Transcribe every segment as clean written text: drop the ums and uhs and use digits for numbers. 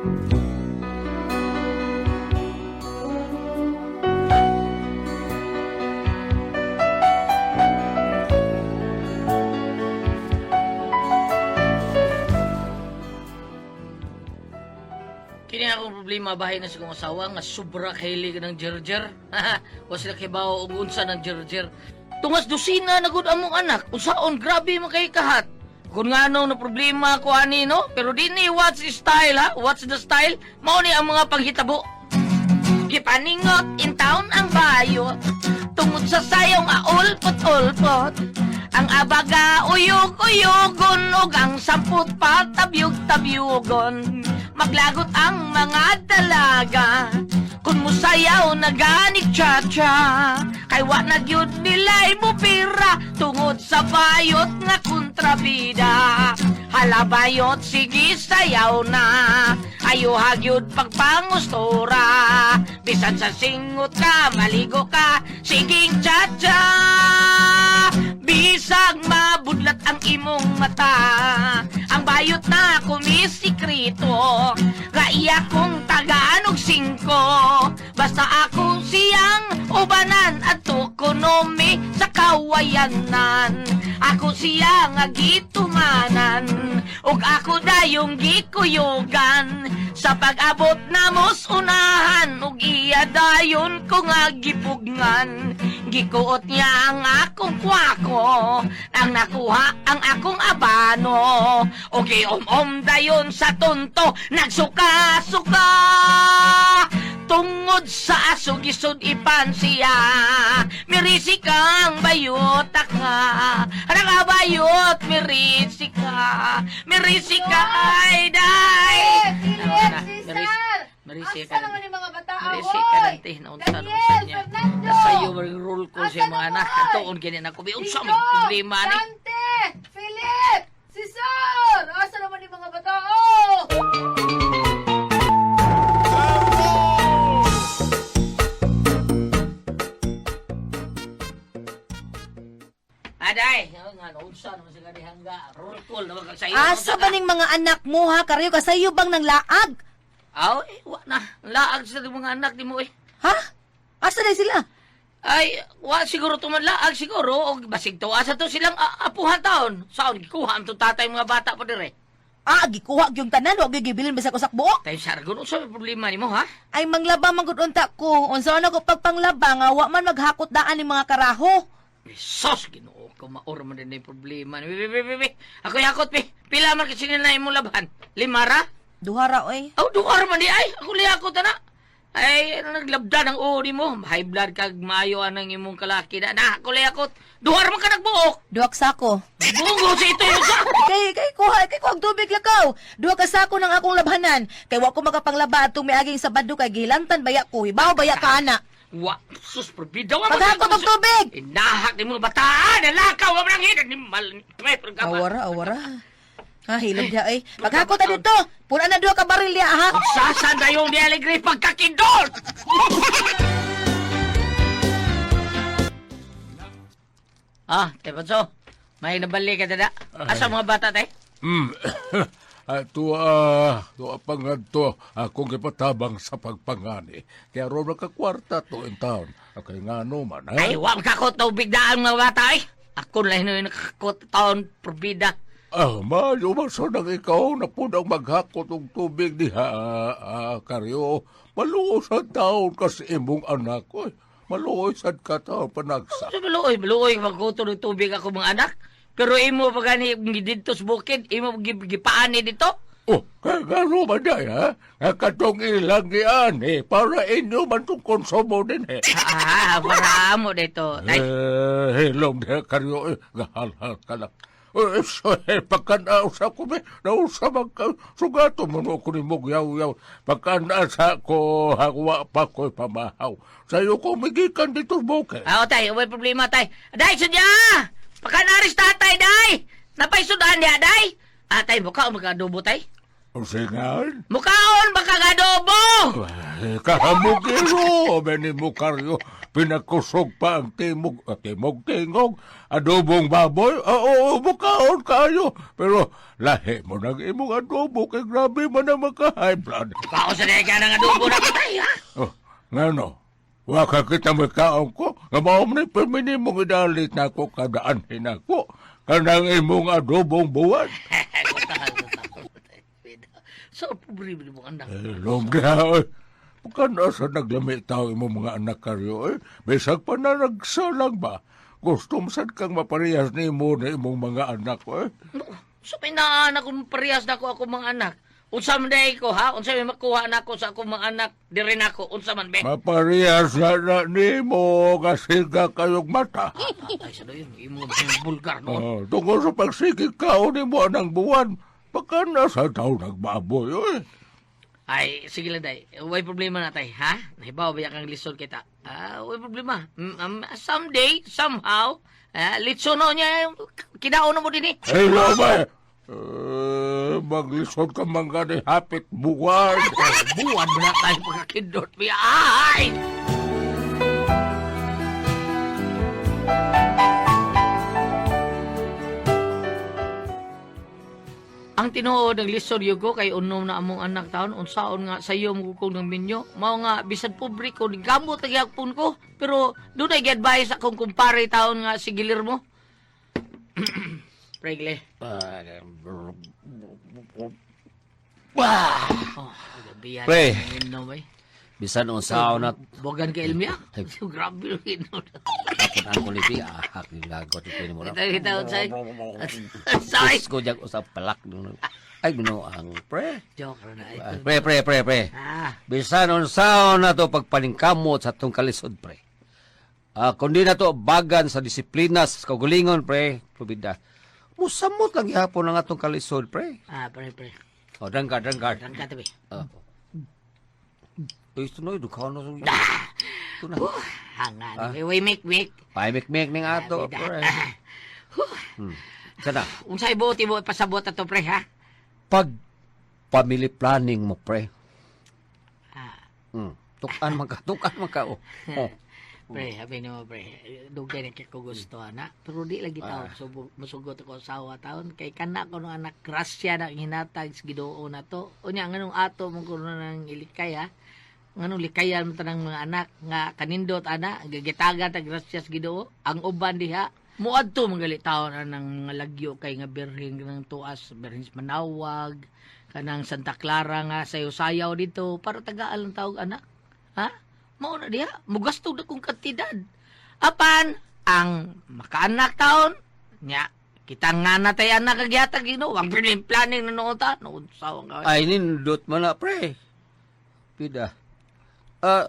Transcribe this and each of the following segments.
Kini akong problema bahay na sa kong asawa nga sobra kahilig ng jerjer. Wa sila kibaw og unsa ng jerjer. Tungas dosina na gud among anak. Unsaon grabe man kay kahat. Kung nga na problema ko ani no, pero dinhi what's the style ha? What's the style? Mao ni ang mga panghitabo. Gipaningot in town ang bayot tungod sa sayaw nga ulpot-ulpot. Ang abaga uyog-uyogon ug ang samput patabyog-tabyugon. Maglagot ang mga dalaga kung musayaw na ganig cha-cha. Kay wa na gyud nila'y mupira tungod sa bayot nga kontrabida. Hala bayot, sige sayaw na. Ayo hagyud pagpangustura. Bisan sa singot ka, maligo ka, siging cha-cha. Bisag mabudlat ang imong mata. Ang bayot na kumisikreto. Raiya kong tagaan og singko. Basta ako siyang ubanan at tukonomi sa kawayanan. Ako siya nga gitumanan ug ako dayong gikuyugan. Sa pag-abot namos unahan ug iya dayon ko nga gipugngan. Gikuot niya ang akong kwako, ang nakuha ang akong abano. O giom-om dayon sa tunto, nagsuka-suka. Tungod sa aso gisud ipan siya, mirisi kang bayot ka. Anak ka bayot, mirisi ka. Mirisi ka ay day. Philip, Cesar! Mirisi Asa ka. naman yung mga bata, Mirisi ka ahoy? ng teh na unsa na Daniel, unsa niya. Fernando! Nasayo man roll ko Asa sa mga na anak. mo, oy? Tuon gani na ko. Unsa Dino, may problema ni? Dante! Philip! Cesar! Asa naman yung mga bata, oh? Aday, nga na unsa naman sila dihangga. Roll call naman kag sayo. Asa ba ning mga anak mo ha? Kariyo ka sayo bang nang laag? Aw, eh, wa na. Laag sa mga anak ni mo eh. Ha? Asa na sila? Ay, wa siguro tuman laag siguro og basig to asa to silang apuhan taon. Saon gikuha ang tatay mga bata pa dire. Ah, gikuha gyung tanan, wa gyud gibilin bisag usak buok. Tay sargon unsa may problema nimo ha? Ay manglaba man gud unta ko. Unsa na ko pagpanglaba nga wa man maghakot daan ning mga karaho. Sos Ginoo ko maor man din yung problema. Bi bi bi bi. Ako yakot bi. Pila man kasi nila imong labhan? Lima ra? Duha ra oy. Aw duha ra man di ay. Ako liyakot ana. Ay, naglabdan ang uri mo. High blood kag maayo anang imong kalaki na. Na, ako liyakot. Duha ra man ka nagbuok. Duha ka sako. Bungo sa ito yung sa. Kay kay kuha kay kuha og tubig lakaw. Duha ka sako ng akong labhanan. Kay wa ko makapanglaba atong miaging Sabado kay gihilantan baya ko. Hibaw baya ka ana. Wa, sus, probida. Wa man Paghakot og tubig. Inahak ni mga bataan. Nalakaw, wa man ang hidan ni mal. Awara, awara. Ha, hilom diha ay. Paghakot ta dito. Puna na duha ka baril diha ha. Sasan dayong di alegre pagkakindol! Ah, te Panso, may nabali ka dada. Asa mga bata tay? Tuwa, tuwa pangadto akong ipatabang sa pagpangani. Kaya ron nakakwarta to in town. Kay nga no man, ha? Ay, wa makakot tubig daan mga bata ay. Ako lang hinuin nakakot taon probida. Ah, mayo man sa nang ikaw na po nang maghakot og tubig diha, karyo. Maluoy sa taon kasi imong anak ko. Maluoy sad ka taon panagsa. Sa maluoy, maluoy magkuto ng tubig ako mga anak. Pero imo pa gani dito sa bukid, imo gipaani dito. Oh, kay nga no man day, ha? Nga katong ilang giani para inyo man tong konsumo din, eh. Ah, para mo dito. Tay, Eh, hilom diha karyo, eh, gahalhal ka lang. Eh, so, eh, pagkanao sa ko, eh, nausa man ka, sugato mo no ko ni mong yaw-yaw. Pagkanao sa ko, hawa pa ko'y pamahaw. Sa'yo ko migikan dito, buke. Ah, tay, way problema tay. Day, sudya! Pakanaris tatay, day! Napay sudan niya, day! Ah, tay, mukha o magkadubo, tay? Usingan? Mukaon ba kag adobo? Ay, kahamugiro, beni mo karyo, pinakusog pa ang timog, ah, timog tingog, adobong baboy, ah, oo, mukaon kayo. Pero lahi mo nang imong adobo, kay grabe man ang maka-high blood. Mukaon sa ka ng adobo na kitay, ha? Oh, ngano, waka kita makaon ko, nga mao man ni permini mong idalit na ako kadaan hinako, kanang imong adobong buwan. So, pobre mo anak. Eh, lomga, oy. Bukan asa naglami tao imo mga anak karyo, oy. Bisag pa na nagsalang ba? Gusto mo sad kang maparehas nimo na imong mga anak, oy. No, so may naanak kung parehas na ko ako mga anak. Unsa man day ko ha? Unsa may makuha nako sa akong mga anak diri nako? Unsa man be? Maparehas na na nimo nga siga kayong mata. Ay sa doon, imo bulgar no. Oh, tungkol sa pagsigig kao nimo anang buwan, baka nasa tao nagbaboy, oy. Ay, sige lang day. Way problema na tay, ha? Nahibaw ba kang lisod kita? Ah, way problema. Someday, somehow, ah, litso no niya, kinaon na mo din eh. Hey, Lome! Eh, maglisod ka man gani hapit buwan. Buwan mo na tayo pagkakindot. Ay! Ang tinuod ng lisod yugo kay unom na among anak taon unsaon nga sayo mo kong ng minyo mao nga bisan pobre ko gamot lagi gyapon ko pero dunay gi-advise akong kumpare taon nga si Guillermo. Pregle. Wah! Oh, gabihan. Pre. Inom eh. Bisan unsaon na Bogan kay Elmia. Grabe yung inom. tapon ang kulipi, ahak ni lagot ito ni mo. Kita kita unsay. Unsay. Ko jag usap palak dun. Ay ang pre. Joke ra na Ah, ito. Pre, pre, pre, pre. Ah, Bisan unsaon na to pagpaningkamot sa atong kalisod, pre. Ah, kundi na to bagan sa disiplina sa kaugalingon, pre. Probida. Musamot lang gihapon ang atong kalisod, pre. Ah, pre, pre. O, drangkar, drangkar. Rangka tabi. Ah. Uy, ito na, dukhaw na. Ito na. Hangan. Ah. Wait, make, make. Paimik-mik ning ato, Bida. pre. Sana, Unsay buot mo ipasabot ato pre ha? pag family planning mo, pre. Ah, Tukan man ka, tukan man ka. Oh. Oh. Pre, sabi nimo pre, dugay na kay ko gusto ana. Pero di lagi taon so musugot ako asawa taon kay kana ko no anak grasya na hinatag sa Ginoo na to. Unya nganong ato mo kuno nang ilikay ha? Nganong likayan mo tanang mga anak nga kanindot ana gigitagan ta grasya sa Ginoo ang uban diha muadto manggali taon anang mga lagyo kay nga birhen ng tuas birhen sa Manawag kanang Santa Clara nga sayo-sayaw dito para tagaan ang tawag anak ha mao na diha mugasto na kong kantidad apan ang makaanak taon nya kita nga na tay anak kagyatag Ginoo ang planning na noon ta noon sawang ka. Ay, nindot man na, pre. Pida. Ah,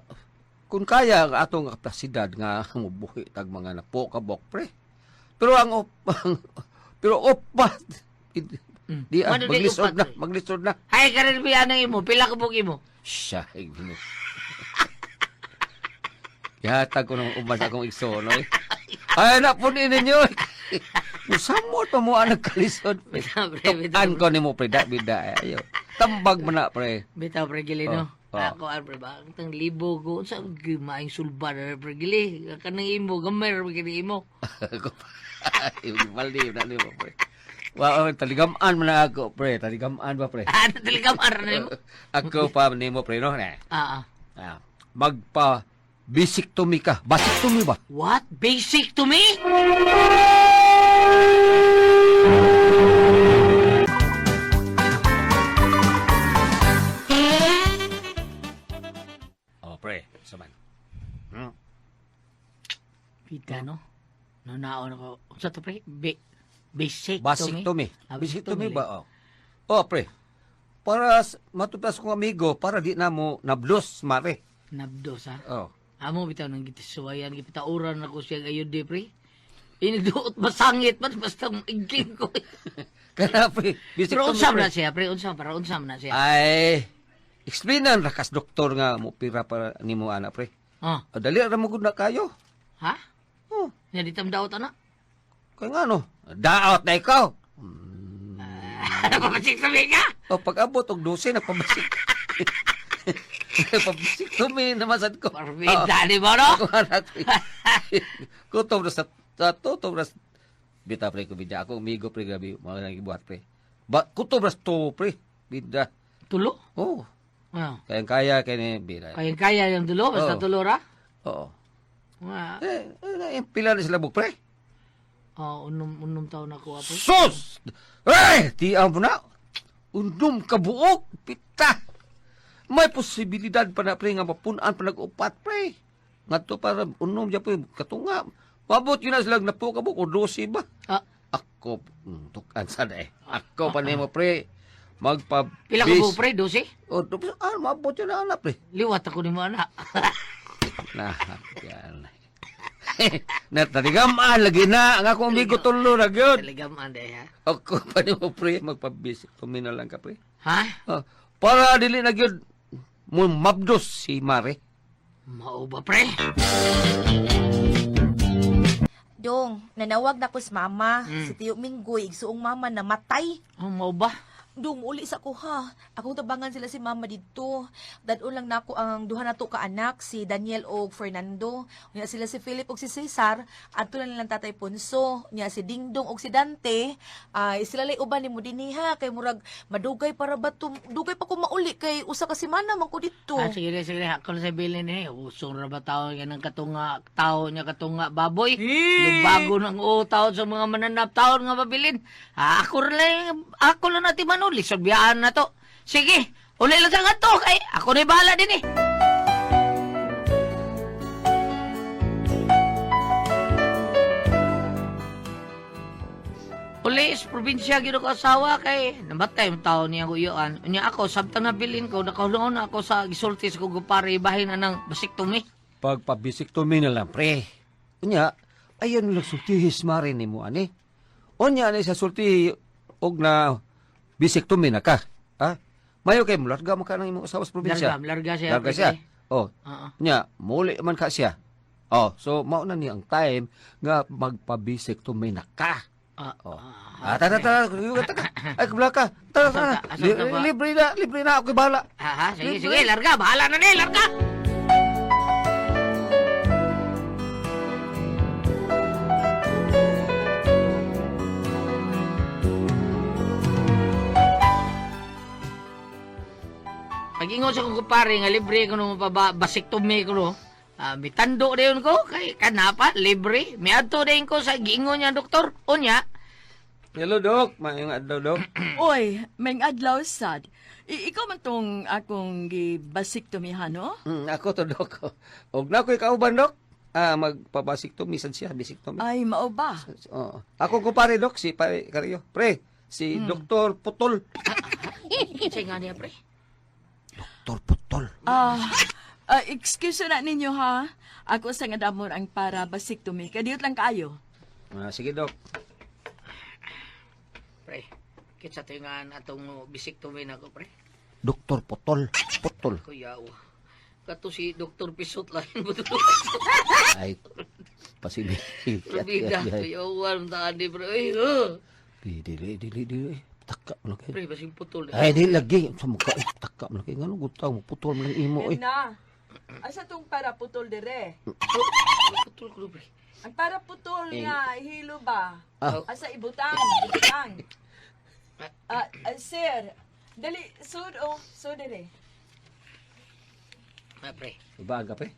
kung kaya ang atong kapasidad nga mubuhi tag mga napo kabok, pre. Pero ang op, pero opat di ah, Mano di maglisod upat, na, pre? maglisod na. Hay karon biya nang imo pila ka buok imo. Siya, ay, gino. Yatag ko ng uban sa akong igsoon, oy. Ay, na po ninyo. Musamot pa mo ang nagkalisod. Pre. Bitaw, pre, bitaw. Tukan ko nimo, pre. Da, bida. Ayo. Tambag mo na, pre. Bitaw pre gili no. Oh, oh. Ako ar pre ba ang tang libo ko unsa maayong sulba na pre gili kanang imo gamay ra gini imo. Ako pa. Ay, baldi na nimo, pre. Wow, taligaman mo na ako, pre. Taligaman ba, pre? Ah, talaga mar na nimo. Ako pa nimo, pre, no? Na. Ah, ah. Ah, magpa bisiktomy ka. Basiktomy ba? What? Basic to me? Oh, pre. Saman. Pita no. No naon ako. Unsa to pre? Basic to me. Basiktomy. Ah, Basiktomy basiktomy ba? Oh. Oh, pre. Para matuplas kong amigo, para di na mo nablos, mare. Nabdos ha. Oh. Amo bitaw nang gitisuwayan gipitauran ako siya ayod di pre. Iniduot masangit man basta igling ko. Kana, pre. Pero Basiktomy, unsa pre. man na siya pre? Unsa para unsa man na siya? Ay, explain na rakas doktor nga mo pira para nimo ana, pre. Ah, Ah, dali ra mo gud na kayo. ha? Oh, Nya di tam daot ana. kay nga no. Daot na ikaw. Pabasiktomi ka? O pag-abot og 12 nagpabasik. Nagpabasiktomi naman sad ko. Parbida ni mo, no? Ako anak. Kutob na sa tutob na bita pre ko bida ako umigo pre grabe mga nang ibuhat pre. Ba kutob na to pre bida. Tulo? Oh, Ah. kayang kaya kay ni bida. Kayang-kaya yung tulo, basta Oo. tulo ra. Oo. Ah, Eh, eh, pila na sila buk pre. oh, unom taon ako, apo. Sus! Eh, di mo na. Undom ka buok, pita. May posibilidad pa na pre nga mapunan pa nag-upat pre. Ngadto para unom dyan pre katunga. Mabot yun na silang napo ka buok o 12 ba? Ah, Ako, tukan sa eh. Ako pa nimo pre. Magpa pila ka buok, pre? 12? O, ah, mabot yun na anak pre. Liwat ako ni mo, anak. Nah, yan. Nataligam ah, lagi na. Ang akong amigo tulo na gyud. Talaga man, day, ha? Ako pa nimo pre, magpabisik tumina lang ka pre. Ha? Ah, para dili na gyud mo mabdos si Mare. Mao ba, pre? Dong, nanawag na ko sa mama. Si Tiyo Minggoy, igsuong mama na matay. Oh, mao ba? Dong, uli sa kuha. Akong tabangan sila si mama didto. Dadon lang nako ang duha nato ka anak, si Daniel og Fernando. Nya sila si Philip og si Cesar, adto na nilang tatay Ponso. Nya si Dingdong og si Dante, ay sila lay uban nimo dinhi ha kay murag madugay para ba to, dugay pa ko mauli kay usa ka semana man ko didto. Ah, sige, sige. Ako na sa bilin eh. Usong ra ba tao yan ang katunga, tao niya katunga baboy. Lubago ng o tao sa mga mananap tao nga babilin. Ah, ako lang, ako lang natin manuli. Sabihan na to. Sige, uli lang sa kanto. Kay, ako na bahala din eh. Uli, sa probinsya gyud ako asawa kay namatay ang tao niya ko iyoan. Unya ako samtang nabilin ko nakahulong na ako sa gisulti sa kong kumpare bahin anang basiktomi. Pagpabisik tumina lang pre. Unya, ayan lang sultihis Mare nimo ani. Unya ani sa sulti og na bisik tumina ka. Ha? Mayo kay mularga mo ka ng imong asawa sa probinsya. Larga, larga siya. Larga pre, siya. kay. Oh, Oo. Nya, muli man ka siya. Oh, so mao na ni ang time nga magpabisik tumina ka. Ah, Oh. Ah, tara tara, tara. Ay, kabla ka. Tara tara. Asa ka ba? Libre na ako bahala. Ah, ha, sige, sige, larga, bahala na ni, larga. Pag-ingon sa kong kumpare nga libre ko nung basiktomi ko no. Ah, mitando dayon ko kay kanapa libre. Miadto dayon ko sa giingon niya doktor. Unya, Hello, Dok. Maayong adlaw, Dok. Oy, may adlaw sad. Ikaw man tong akong gibasiktomihan, no? Ako to, Dok. Og na ko'y kauban, Dok. Ah, magpabasiktomi sad siya, bisiktomi. Ay, mao ba? Oo. Ako kumpare, Dok, si pare Karyo. Pre, si Dr. Putol. kinsay nga niya pre. Dr. Putol. Ah, excuse na ninyo ha. Ako sa nga damor ang para basiktomi. Kadiyot lang kaayo. Ah, sige, Dok. Pre, kinsa to nga atong bisiktomi nako pre. Dr. Putol. Putol. Kuya, oh. Kato si Dr. Pisot lain mo to. Ay, pasili. Rubida, kuya, wan taan di pre. Ay, oh. Dili, dili, dili. Taka mo lagi. Pre, basing putol. Ay, di lagi. Sa mukha, eh, taka mo lagi. Ngano, gutaw mo. Putol mo lang imo, eh. Na. Asa tong para putol dire? Putol ko pre. Ang para putol nga hilo ba? Ah. Asa ibutang, ibutang. Ah, sir, dali sud oh, sud dire. Ah, pre. Ibaan ka, pre?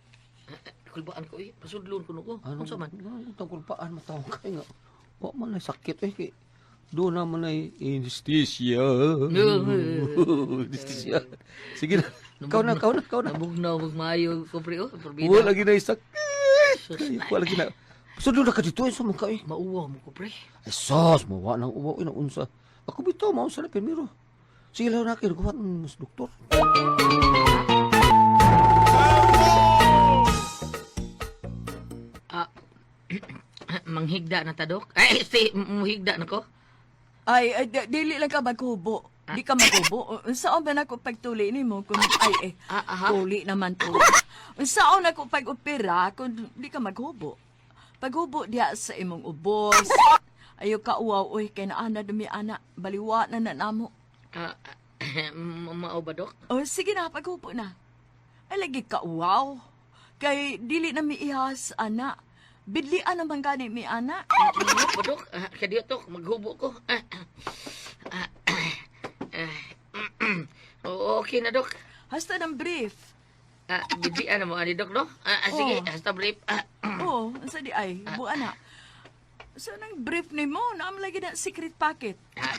Kulbaan ko eh. Pasudlon ko no ko. Ano Unsa man? Ano tang kulpaan mo tawag kay nga. Wa man ay sakit eh. Kay, doon naman ay anesthesia. Anesthesia. Sige na. Ikaw na, ikaw na, ikaw na. Nabugnaw magmayo ko pre oh. Probida. Wala lagi na ay sakit. Kay, Wala lagi na. So doon na ka dito eh, sa mukha eh. Mauwaw mo ko pre. Ay, sos, mawa nang uwaw, ina unsa. Ako bitaw, maunsa na primero. Sige lang na, kaya mas doktor. Ah, manghigda na ta dok. Ay, si muhigda na ko. Ay, ay dili lang ka maghubo. Di ka maghubo. Unsaon ba nako pagtuli nimo kung ay eh Ah, aha. tuli naman to. Unsaon nako pag-opera kung di ka maghubo. Paghubo diha sa imong ubos. Ayo ka uwaw, uy, kay naana dumi ana. Baliwa na na namo. Ah, mao ba, Dok? Oh, sige na, paghupo na. Ay, lagi ka uwaw. Kay dili na miihas, ana. Bidlian naman gani mi, ana. Ano ba, Dok? Ah, kadiyo, Dok. Maghubo ko. Ah, ah, ah, ah, oh, okay na, Dok. Hasta ng brief. Ah, bibian na mo, ani, Dok, no? Ah, ah, sige, Oh. hasta brief. Ah, Oo, oh, unsa di ay, buwan na. Sa nang brief nimo, naam lagi na secret packet. ah,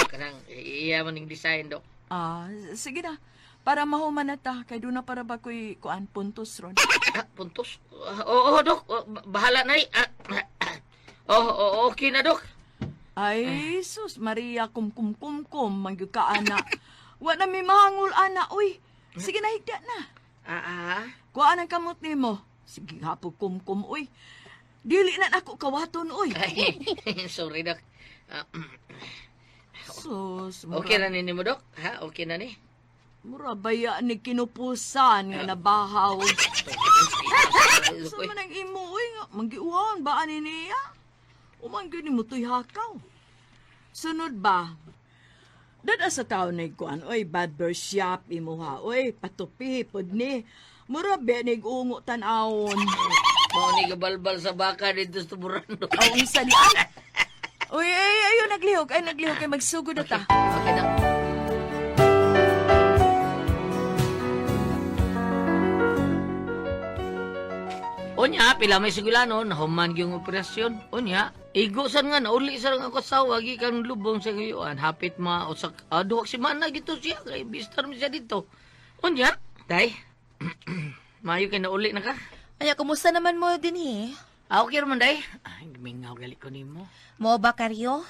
kanang iya man ning design, Dok. Ah, sige na. Para mahuman na ta, kay doon na para ba ko'y kuan puntos ron. Ah, puntos. Ah, oo, Dok. Oh, bahala na eh. Ah, ah, ah. Oh, oh, okay na, Dok. Ay, sus, Maria, kum kum kum kum, mangyud ka, ana. Wa na mi mahangol, ana, uy. Sige na, higda na. Ah, ah. Kuhaan ang kamot nimo. Sige, hapo kum kum, uy. Dili na nako kawaton, uy. Ay, sorry, Dok. Ah, Sus, mura, okay na ni mo, Dok? Ha? Okay na ni? Mura baya ni kinupusan nga nabahaw. Sa man ang imo, uy, nga, manggiuhaon ba ani niya? Umanggi ni mo to'y hakaw. Sunod ba? Dada sa taon na kuan, oy, bad bird shop imo ha, oy, patupi, pod ni. Mura ba ni ungo tan-awon. Mao ni gabalbal sa baka dito sa tuburan, Dok. Aw, unsa ni ay. Uy, ay, ayo naglihok, ay naglihok kay magsugod na ta. Okay, Dok. Unya, pila may sigulanon, human yung operasyon. Unya, igo san nga, nauli sa lang ako sawa, gikan lubong sa gayuan, hapit ma, usak, ah, duwag si mana gito siya, kay bistar mo siya dito. Unya, tay, maayo kay nauli na ka. Anya, kumusta naman mo din eh? Ah, okay raman, day. Ay, mingaw gali ko nimo. Mo ba, Karyo?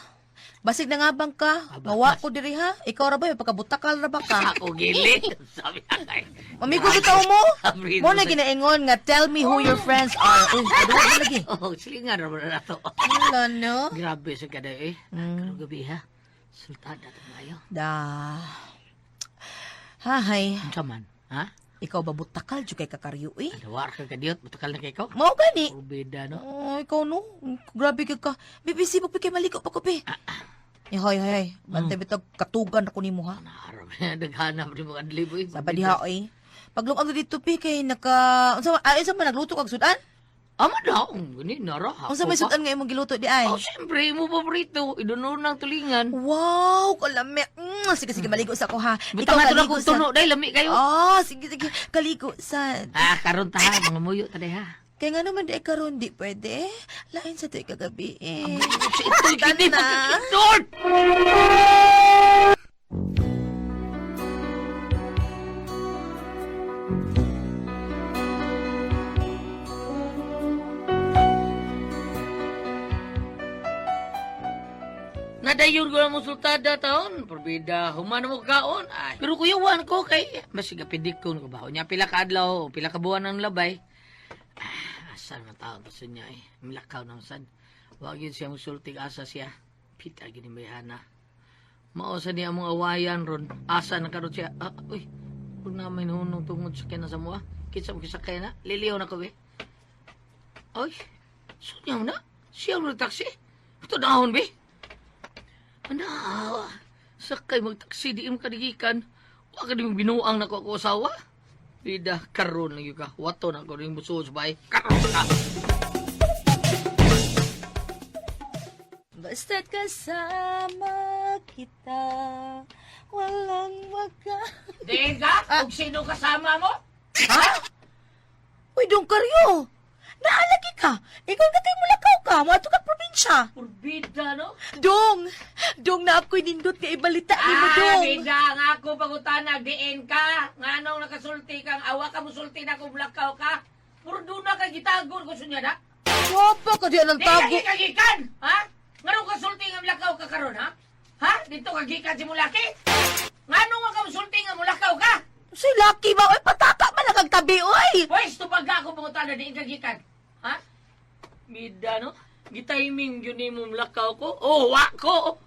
Basig na nga bang ka? Aba. Mawa ko diri ha? Ikaw ra ba? May pagkabutakal ra ba ka? Ako gili. Sabi na kay. Mamigo bitaw mo? Abrido Mo na sa- ginaingon nga tell me who your friends are. Uy, kaduwa na lagi. Oh, silingan ra na to. Wala no? Grabe sa kada eh. Karong gabi ha. Sultada to maayo. Da. Hahay, Unsa man? Ha? ikaw ba butakal jud kay kakaryo eh? Adawar ka kadiyot, butakal na kay ko. Mao gani. Urbida no. Oh, ikaw no. Grabe ka ka. Bibi, sibog pa kay maliko pa ko, be. Eh, hoy, hoy, hoy. Bantay bitag katugan ako nimo ha. Naharap na naghanap ni mga adlibo eh. Saba diha oy. Paglungag na dito pi kay naka unsa ay unsa man nagluto kag sudan? Ama na, ang gani nara. Unsa may sudan nga imong giluto di ay? Oh, siyempre, mo paborito. Idununang tulingan. Wow, kalami. Sige sige maligo sa ko ha. Butang nga kaligo akong tuno, dahil lami kayo. Ah, sige sige kaligo sa. Ah, karon ta ha, mga muyo ta ha. Kaya nga naman di ay karon di pwede. Lain sa to'y kagabi eh. Sa ito'y kini Tana. pagkakitod! Nadayon ko na mo sultada taon, porbida, human mo kaon. Ay, pero kuyawan ko kay, masiga pidik ko ba. Unya pila ka adlaw, pila ka buwan ang labay. Ah, asan man taon to sa niya eh. Milakaw nang sad. Wag yun siya musultig asa siya. Pita gini mayhana. Mao sa niya among awayan ron. Asa na karon siya. Ah, uy, huwag na may hunong tungod sa kina sa mua. Kinsa mo kisakay na. Liliw na ko be. Oy, sunyaw na. Siya mo taxi. Ito dahon be. Ana, sakay magtaksi di mo kadigikan. Wa ka di mo binuang na ko ako asawa. Bida, karon lang yun ka. Wato na ko rin musuod sa bahay. Karon ka! Basta't kasama kita, walang waka. Diin ka? Kung sino kasama mo? Ha? Uy, dong karyo! Naalagi ka! Ikaw na kay mulakaw ka! Mato ka probinsya! Purbida, no? Dong! Dong na ako'y nindot nga ibalita ni mo, Ah, Dong! bida, nga ako pangutanag, diin ka. Nga nung nakasulti kang awa ka, musulti na kung blakaw ka. Puro doon na kay gitagon ko sunya na. Wapa ka diyan ang Di tago! ka gikan, ha? Nga nung kasulti nga blakaw ka karon, ha? Ha? Dito ka gikan si mulaki? Nga nung ka musulti nga mulakaw ka? Si Lucky ba? Uy, pataka man lang ang tabi, uy! Pwes, tubaga ako pangutana, diin ka gikan. Ha? Bida, no? Gitiming yun ni mo mulakaw ko. Oh, wa ko.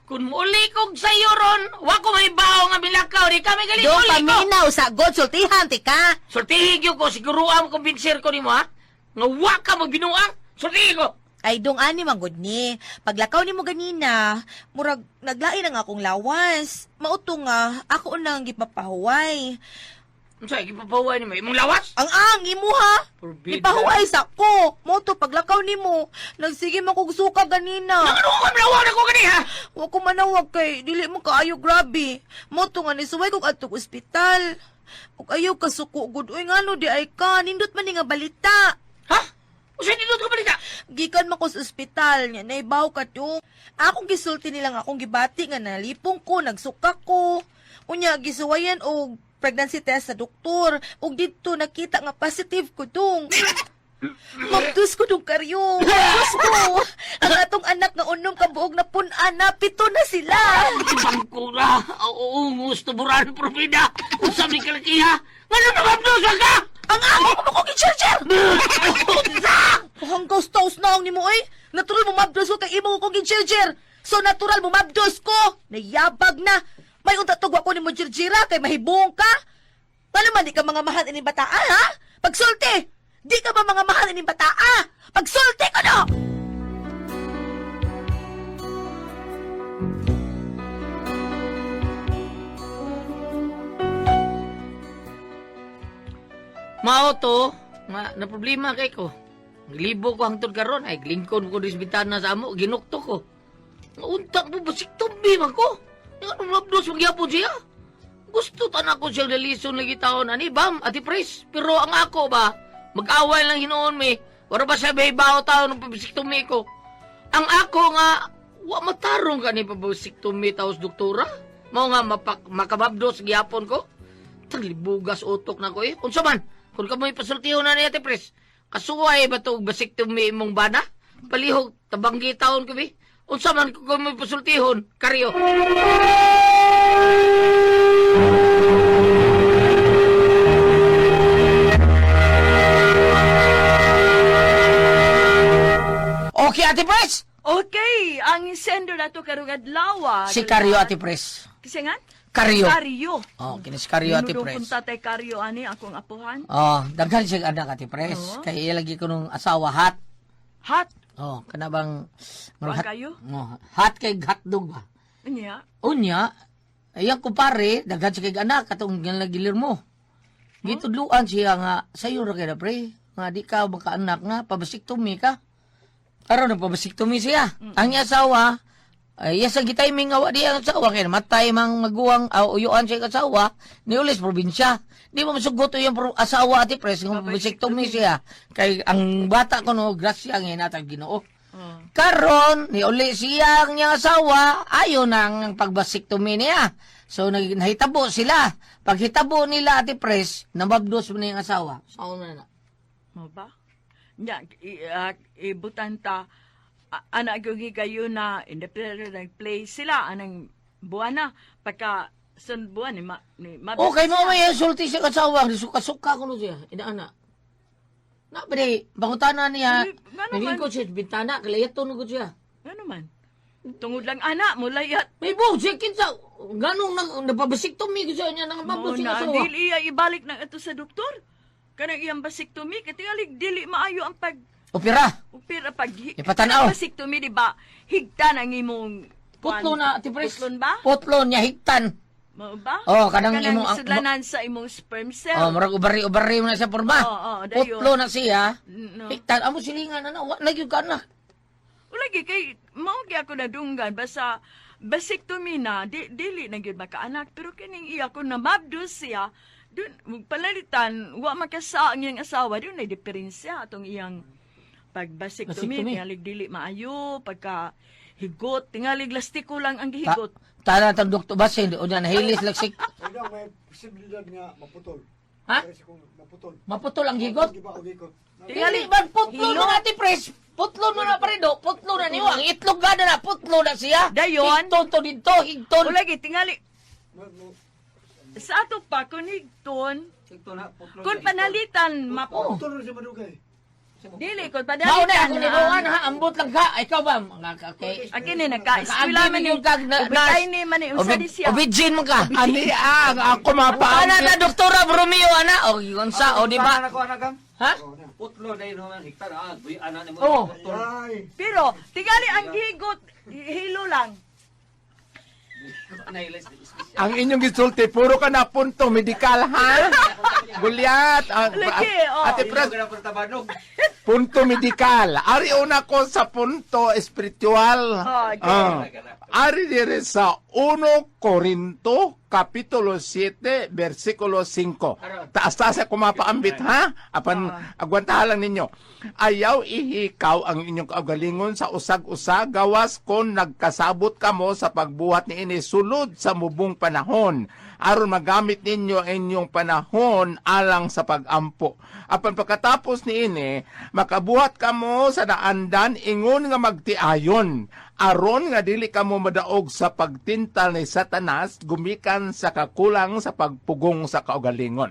Kung muli kog sayo ron, wa ko may bao nga milakaw. Di kami galing Dong, uli ko. paminaw sa God, sultihan, tika! Sultihin gyud ko, siguro ang kumbinser ko nimo ha. Nga wa ka magbinuang. Sultihin ko. Ay dong ani man gud ni. Paglakaw nimo ganina, murag naglain ang akong lawas. Mauto nga ako unang gipapahuway. Unsa gipapahuway nimo imong lawas? Ang ang imo ha. Forbidden. Gipahuway sa ko. Mauto paglakaw nimo, nagsige man kog suka ganina. Ano ko manawag na ko gani ha? Wa ko manawag kay dili mo kaayo grabe. Mauto nga nisuway kog adtong ospital. Ug ayaw kasuko gud uy ngano di ay ka nindot man ni nga balita. Ha? Unsa nindot ka balita? Gikan man ko sa ospital nya naibaw ka dong. Akong gisulti nila nga akong gibati nga nalipong ko, nagsuka ko. Unya gisuwayan og pregnancy test sa doktor ug didto nakita nga positive ko dong. Mabdus ko dong karyo. Mabdus ko. Ang atong anak nga unom ka buog na pun-an na pito na sila. Bangkura, oo, gusto buran probida. Unsa mi kalaki ha? Ngano namabdos ka? Ang amo ko mo gi-charger. Hanggaw taos na ang nimo eh. Natural mo mabdos ko kay imo ko gi-charger. So natural mo mabdos ko. Nayabag na. May unta tugwa ko nimo jirjira kay mahibong ka. Paano man di ka mga mahal ining bataa ha? Pagsulti. Di ka ba mga mahal ining bataa? Pagsulti ko no. Mao to, nga na problema kay ko. Glibo ko hangtod karon ay glingkon ko dis bitana sa amo, ginukto ko. Nga Unta mo basik tumbi man ko. Nga mabdos magyapon siya. Gusto tan ako siyang dalison lagi taon ani bam ati pres. Pero ang ako ba mag-away lang hinuon mi. Wala ba siya may bao taon ng pabasiktomi ko. Ang ako nga wa matarong ka ni pabasiktomi taos doktora. Mao nga mapak, makababdos gyapon ko. Taglibugas utok na ko eh. Unsa man, kung ka mo'y pasultiho na niya, Ate Pres, kasuway ba ito basik tumi imong bana? Palihog, tabanggi taon ko bi. Unsa man kung ka mo'y pasultihon, karyo. Okay, Ate Pres! Okay, ang sender nato karong adlaw. Si Karyo, Ate Pres. Kasi nga? Karyo. Karyo. Oh, kinis Karyo, Ate Minudong Pres. punta tay Karyo ani akong apuhan. Oh, daghan siya anak, Ate Pres. Oo. Kay iya lagi ko nung asawa, hat. Hat. Oh, kana bang Kuan hat, kayo? Oh, hat kay hotdog ba? Unya. Unya, ayang kumpare, daghan siya kay anak katong gilir mo. Gitudluan siya nga sayo ra kay na pre, nga di ka makaanak nga pabasiktomi ka. Karon nagpabasiktomi siya. Ang iya asawa, ay iya sa gitiming nga wa di ang asawa kay namatay mang maguwang aw uyuan siya asawa niulis probinsya. Di mo masugot yung asawa ati pres nga pabasiktomi siya. Kay ang bata ko no grasya nga hinatag Ginoo. Oh. Karon ni uli siya ang niyang asawa, ayo na ang pagbasiktomi niya. So nahitabo sila. Paghitabo nila ati pres, nababdos mo na yung asawa. Sao na na. Mo ba? Nya ibutan ta anak gyud kayo na in the nag-play sila anang buwan na pagka sun buwan ni ma, ni mabdos Okay mo siya. may sulti siya asawa, suka-suka ko no siya. Inaana. Na pre, bangutana niya. Uy, ngano man? Nalingkod siya sa bintana, kalayaton ko siya. Ngano man? Tungod lang anak mo layat. May buhok siya kinsa ganong nang napabasiktomi ko siya niya nang Mo mabdos siya na asawa. dili iya ibalik na ito sa doktor. Kanang iyang basiktomi kay tingali dili maayo ang pag Opera. upira pag Ipatanaw. Basiktomi di ba? Higtan ang imong Putlo na ati pres. Putlon ba? Putlo niya higtan. Mao ba? Oh, kanang imong ang- sudlanan sa imong sperm cell. Oh, murag ubari-ubari mo na sa porma. Oo, oo, dayon. Putlo na siya. No. Higtan amo silingan ana, wa na gyud ka na. Lagi kay mao gyud ako nadunggan basta basiktomi na di, dili na gyud makaanak pero kining iya ko na mabdus siya dun palalitan wa makasa ang iyang asawa dun ay diferensya atong iyang pagbasiktomi Basiktomi. tingalig dili maayo pagka higot tingalig lastiko lang ang gihigot. Tana tang doktor basin o na nahilis lagsik. Kaya may posibilidad nga maputol. Ha? Kasi kung maputol. Maputol ang higot. Di ba og ikot? Dili man putlo na ati pres. Putlo na na pare do. Putlo na niyo ang itlog gana na putlo na siya. Dayon. Higton to didto, higton. O lagi tingali sa ato pa kun higton kun panalitan mapo Putol na siya madugay. dili kun Mao na panalitan ako ni Rowan ha, ambot lang ka. Ikaw ba? Mga okay. Akin ni nagka-eskwela man yung kag na, Ubitay ni man ni unsa di siya. Obidjin mo ka. Ani ang ako Ana mapaangkin. na doktora Romeo ana o unsa o di ba? Ako anak kam. Ha? Putlo na yun ang hektar ah, buy ana nimo. Oh. Ay. Pero tingali ang gihigot hilo lang. Ang inyong gisulti, puro ka na punto medikal, ha? Gulyat. Lagi, oh. Ate Pres, punto medikal. Ari una ko sa punto espiritual. Oh, okay. Ah. Ari dire sa 1 Corinto, Kapitulo 7, versikulo 5. Taas-taas ako mapaambit, ha? Apan, agwantahan lang ninyo. Ayaw ihikaw ang inyong kaugalingon sa usag-usag, gawas kon nagkasabot kamo sa pagbuhat ni ini sulod sa mubong panahon. Aron magamit ninyo ang inyong panahon alang sa pagampo. Apan pagkatapos ni ini, makabuhat kamo sa daandan ingon nga magtiayon. Aron nga dili kamo madaog sa pagtintal ni Satanas gumikan sa kakulang sa pagpugong sa kaugalingon.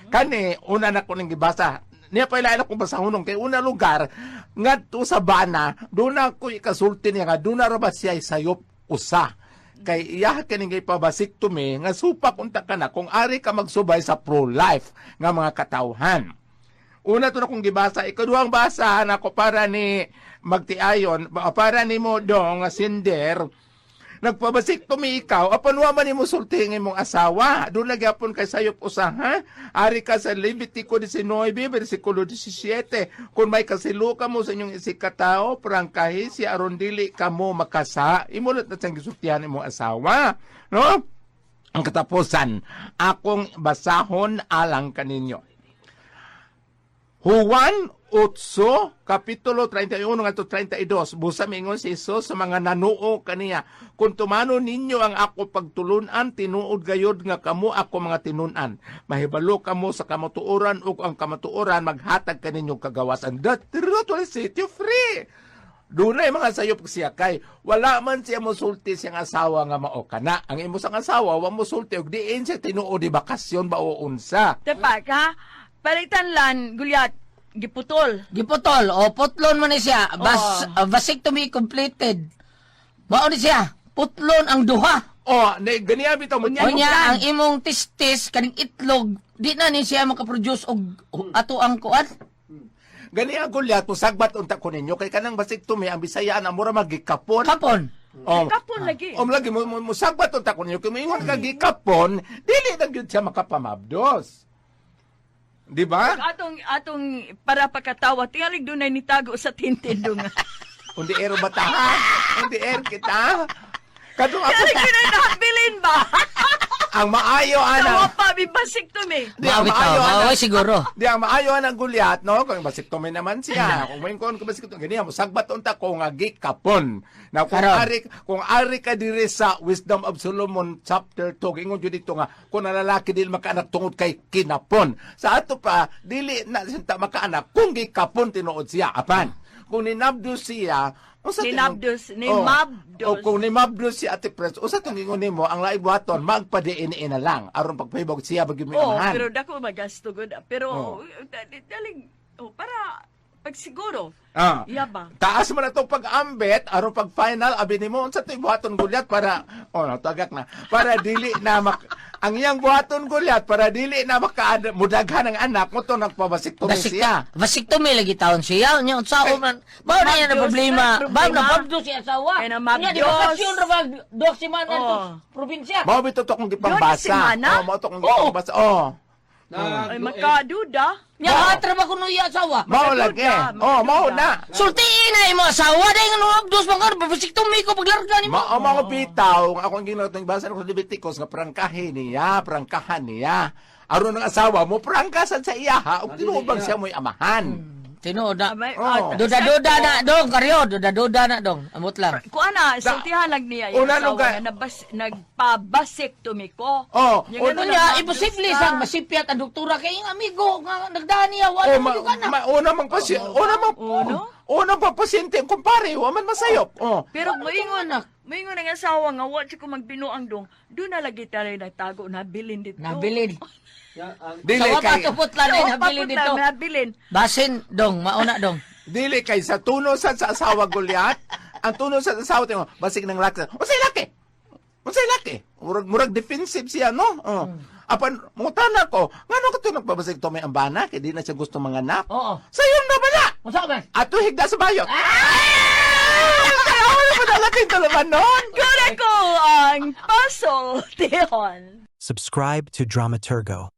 Kani una na ko ning gibasa. Niya pa ilain akong basahunong kay una lugar ngadto sa bana doon na ko ikasulti niya nga doon na ra ba siya sayop usa kay iya kining ipabasik tumi nga supak unta ka na kung ari ka magsubay sa pro-life nga mga katawhan. Una to na kong gibasa, ikaduhang basa nako para ni magtiayon, para ni mo dong nga sinder, nagpabasik tumi ikaw, apan wa man nimo sulti ang imong asawa. Doon na gyapon kay sayop usa ha. Ari ka sa Levitico 19, versikulo 17. Kung may kasilo ka mo sa inyong isikatao, prangkahi si aron dili ka mo makasa. Imulot na siyang gisultihan imong asawa. No? Ang katapusan, akong basahon alang kaninyo. Juan 8, Kapitulo 31 ngadto 32. Busa mingon si Jesus sa mga nanuo kaniya. Kung tumano ninyo ang ako pagtulunan, tinuod gayod nga kamo ako mga tinun-an. Mahibalo kamo sa kamatuoran ug ang kamatuoran maghatag kaninyo kagawasan. The truth will set you free. Dunay mga sayop siya kay wala man siya mosulti siyang asawa nga mao kana. Ang imo sang asawa wa mosulti og diin siya tinuod di bakasyon ba o unsa. Tepak ha. Palitan lan gulyat giputol. Giputol o putlon man ni siya. Bas, vasectomy completed. Mao ni siya. Putlon ang duha. Oh, ni ganiya bitaw mo. Unya ang imong testis kaning itlog di na ni siya makaproduce og ato ang kuan. Gani ang gulyat mo sagbat unta ko ninyo kay kanang vasectomy ang Bisayaan ang mura magikapon. Kapon. Oh. Kapon lagi. O lagi mo, mo, mo sagbat unta ko ninyo kay moingon ka gikapon, dili na gyud siya makapamabdos. Di ba? Atong atong para pagkatawa tingali dunay nitago sa tintin dunga. Undi ero ba ta? ha? Undi er kita. Kadtong ako Tingali dunay nabilin ba? ang maayo Tawa ana. pa bibasik to me. Di ang Mao bitaw, maayo ana. mao siguro. Di ang maayo ang gulyat, no? Kung basiktomy naman siya. Kung may kon basiktomy, ganyan mo sagbat unta ko nga gikapon. Na kung Karon. ari kung ari ka diri sa Wisdom of Solomon chapter 2, ingon jud dito nga kung ang lalaki dili makaanak tungod kay kinapon. Sa ato pa dili na sinta makaanak kung gikapon tinuod siya apan. Kung ninabdos siya, unsa Ninabdos, Oh, nimabdos. O kung nimabdos si Ate Pres, usa tong ingon nimo ang laing buhaton magpa-DNA na lang aron pagpahibog siya bagyo mo Oh, amahan. pero dako magasto gud. Pero Oh. daling oh, para pagsiguro. Ah. Iya ba? Taas mo na itong pag-ambet, aron pag final, abi nimo unsa to'y buhaton gulyat para oh no, tagak na. Para dili na mak ang iyang buhaton gulyat para dili na maka mudaghan ang anak mo to nagpabasiktomy siya. Vasectomy lagi taon siya. Unya unsaon man. Mao na yan ang Mabdos, problema. problema. Mao na mabdos si asawa. Kaya na Unya di mabdos. bakasyon ra ba duha semana Oh. to probinsya. Mao bitaw to akong Doon gipambasa. si Mana? Oh, mao to akong gipambasa. Oh. Ay makaduda. Nya hatra ba kuno iya asawa? Mao lagi. Makaduda, Oh, mao makaduda. na. Sultiin na imo asawa dahil nga mabdos man ka vasectomy ko paglarga nimo. Mao mao bitaw ang akong ginatong basa ko sa Leviticus nga prangkahin niya, prangkahan niya. Aron ang asawa mo prangkasan sa iya ha, ug tinuod bang siya mo'y amahan. Tinuod na. Amay, Oh. Duda-duda na dong karyo, duda-duda na dong. Amot lang. Kuan na, sultihan lang niya yung Una asawa nung ka- nga nabas, nagpabasektomy ko. Oh, Yung una- ganun Unya na- imposible ka. sang masipyat ang doktora kay iyang amigo nga nagdaan niya wala Oh, mo ma, ka na. ma, una mang pasyente, una mang, Oh, no? una pang pasyente, ang kumpare, wa man masayop. Oh. Pero Ano moingon, tong anak? moingon ang asawa nga wa siya ko magbinuang dong. Doon na lagi tayo nagtago nabilin dito. Nabilin. Dili Sa kay, wapatupot lang Oo, nabilin paputla, dito. Nabilin. Basin dong, mauna dong. dili kay sa tuno sa asawa Goliath, ang tuno sa asawa tingo, basig ng laki. O say laki. Unsay laki? Murag murag defensive siya no. Oh. Apan mangutana ko, ngano ka to nagpabasig to may ambana kay di na siya gusto manganak. Oo. Sayon na bala. Unsa man? Ato higda sa bayot. Ah! Kaya wala pa dalating tulumanon. Kuda ko ang puzzle, Tihon. Subscribe to Dramaturgo.